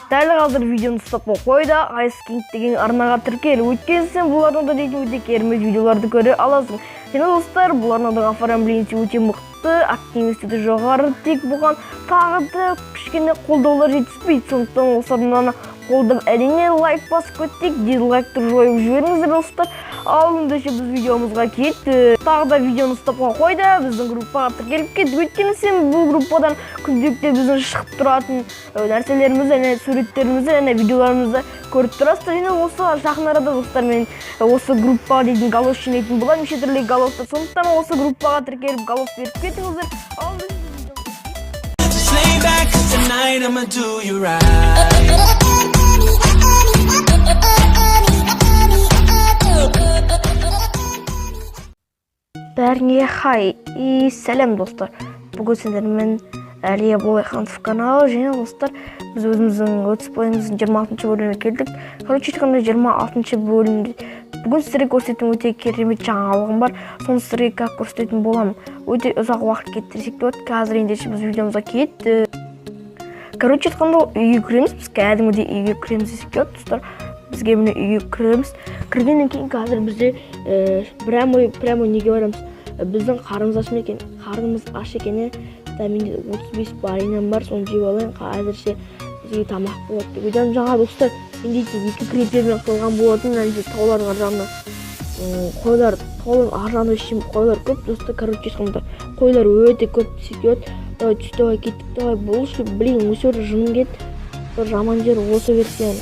Дәл қазір видеоны стоп қой да, Ice King деген арнаға тіркел. Өйткені сен бұл арнада дейтін өте керемет видеоларды көре аласың. Және, достар, бұл арнадағы оформлениесі өте мықты, активності де жоғары, тек бұған тағы да кішкене қолдаулар жетіспейді. Сондықтан осы арнаны қолдап, әрине, лайк басып кетейік, дизлайкты жойып жіберіңіздер, достар. Ал ендеше біз видеомызға кеттік. Тағы да видеоны стопқа қой да, біздің группаға тіркеліп кет. Өйткені сен бұл группадан күнделікті біздің шығып тұратын нәрселерімізді және суреттерімізді және видеоларымызды көріп тұрасыздар. Және осы жақын арада, достар, мен осы группаға дейтін голос жинайтын боламын, неше түрлі голосты. Сондықтан осы группаға тіркеліп, голос беріп кетіңіздер. Ал ендеше біз видеомызға. Just lay back, 'cause tonight I'ma do you right. Бәріңе хай и сәлем, достар! Бүгін сендермен Әлия Болайханов каналы. Және, достар, біз өзіміздің летсплейіміздің 26 бөліміне келдік. Короче айтқанда, 26 бөлімде бүгін сіздерге көрсететін өте керемет жаңалығым бар. Соны сіздерге как көрсететін боламын. Өте ұзақ уақыт кетті десек те болады. Қазір ендеше біз видеомызға кеттік. Короче айтқанда, үйге кіреміз, біз кәдімгідей үйге кіреміз десек те болады, достар. Бізге, міне, үйге кіреміз. Кіргеннен кейін қазір бізде прямо неге барамыз? Біздің қарнымыз аш ма екен? Қарнымыз аш екен, иә. Да, менде 35 баринам бар, соны жеп алайын. Әзірше бізге тамақ болады деп ойлаймын. Жаңа, достар, мен дейтін екі крипермен қылған болатын. Мына жерде таулардың ар жағында қойлар, таулардың ар жағында вообще қойлар көп, достар. Короче айтқанда, қойлар өте көп десек те болады. Давай, түс, давай, кеттік, давай, болшы. Блин, осы жерде жыным кетті. Бір жаман жері осы версияның.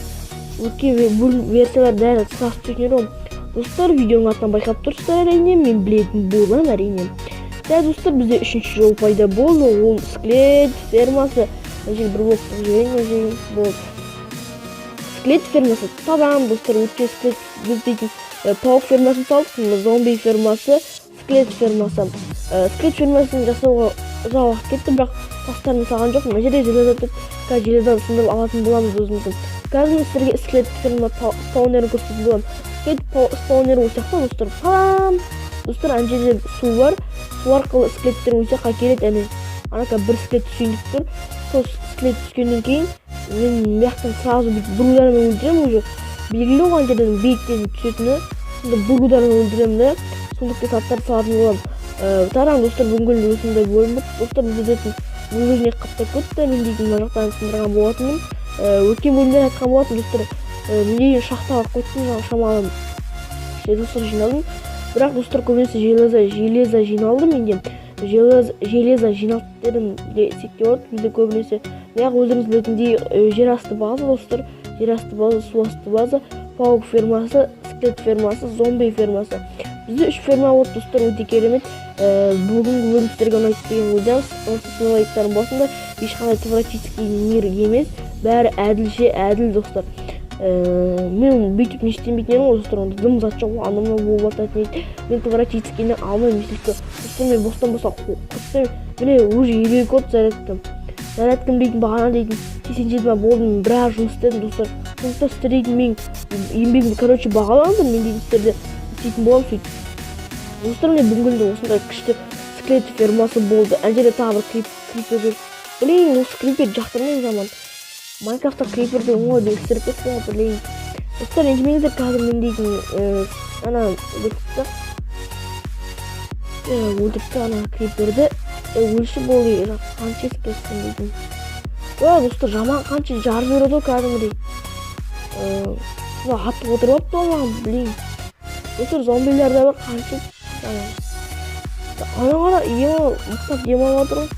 Өткен бөлім версиялар бәрі сасып түсетін еді ғой. Достар, видеоның атынан байқап тұрсыздар, әрине, мен білетін боламын, әрине. Да, достар, бізде үшінші жол пайда болды, ол скелет фермасы. Мына жерге бір блок жіберейін, мына жерге болды. Скелет фермасы табамын, достар. Өткен скелет біз дейтін тауық фермасын салдық, мына зомби фермасы, скелет фермасы. Скелет фермасын жасауға ұзақ уақыт кетті, бірақ тастарын салған жоқпын. Мына жерде железо тұр, қазір железоны сындырып алатын боламыз өзіміздің. Қазір мен сіздерге скелет ферма спаунерін көрсететін боламын. Скелет спаунері осы жақта, достар. Пам, достар, ана жерде су бар, су арқылы скелеттер осы жаққа келеді. Әне, анака бір скелет түсейін деп тұр. Сол скелет түскеннен кейін мен мына жақтан сразу бүйтіп бір удармен өлтіремін. Уже белгілі ғой ана жерден биіктен түсетіні. Сонда бір удармен өлтіремін да, сундукке заттарды салатын боламын. Тарам, достар, бүгінгі осындай бөлім болды. Достар, бізде дейтін булыжник қаптап кетті. Мен дейтін мына жақтан сындырған болатынмын. Өткен бөлімде айтқан болатын, достар, мен деген шахтаға қойттым, жаңағы шамалы железо жиналдым. Бірақ, достар, көбінесе железо жиналды менде. Железо жиналды дедім десек те болады. Бізде көбінесе неғып, өздеріңіз білетіндей, жер асты база, достар, жер асты база, су асты база, паук фермасы, скелет фермасы, зомби фермасы. Бізде үш ферма болды, достар, өте керемет. Бүгінгі бөлім сіздерге ұнайды деген ойдамыз. Осы лайктарын басыңдар. Ешқандай творческий мир емес, бәрі әділше әділ, достар. Мен бүйтіп не істемейтін едім ғой, достар. Онда дым зат жоқ, анау мынау болып жататын еді. Мен творческийні алмаймын, если что. Достар, мен бостан босқа құртпаймын. Міне, уже 52 болды зарядкам. Зарядкам дейтін бағана дейтін 87 ма болды. Мен біраз жұмыс істедім, достар. Сондықтан сіздер дейтін менің еңбегімді, короче, бағалаңыздар. Мен дейтін сіздерді істейтін боламын сөйтіп. Достар, міне, бүгінгі күнде осындай күшті скелет фермасы болды. Ана жерде тағы бір крипер жүр. Блин, осы крипер жақтырмаймын жаман. Майнкрафтта криперді оңай өлтіріп кетті ғой, блин. Достар, ренжімеңіздер, қазір мен дейтін ана өлтіріп тастақ, өлтіріп ана криперді. Өлші болды, қанша кестім дейтін. Ой, достар, жаман қанша жарып жібереді ғой кәдімгідей. Мына атып отырып алыпты ғой маған, блин. Достар, зомбилер де бар қанша. Ана қара, мықтап демалып жатыр ғой.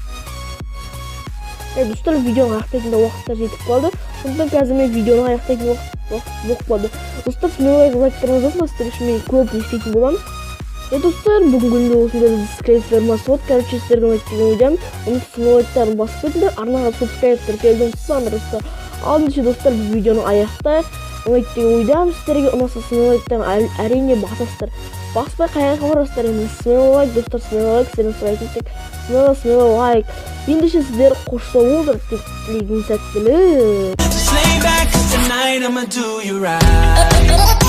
Достар, видеоны аяқтайтын да уақыттар жетіп қалды. Сондықтан қазір мен видеоны аяқтайтын уақыт болып қалды. Достар, смело лайктарыңызды басыңдар, сіздер үшін мен көп не істейтін боламын. Достар, бүгінгі күнде осындай біз скелет фермасы болды. Короче, сіздерге ұнайды деген ойдамын. Оны смело лайктарын басып кетіңдер, арнаға subscribe, тіркелуді ұмытпаңдар, достар. Ал ендеше, достар, біз видеоны аяқтайық. Ұнайды деген ойдамын сіздерге. Ұнаса, смело лайктарын әрине басасыздар. Баспай қай жаққа барасыздар енді? Смело лайк, достар, смело лайк. Сіздерден сұрайтын тек смело, смело лайк. Ендеше сіздер қош сау болыңыздар деп тілейтін сәттілік. Just lay back, 'cause tonight I'ma do you right.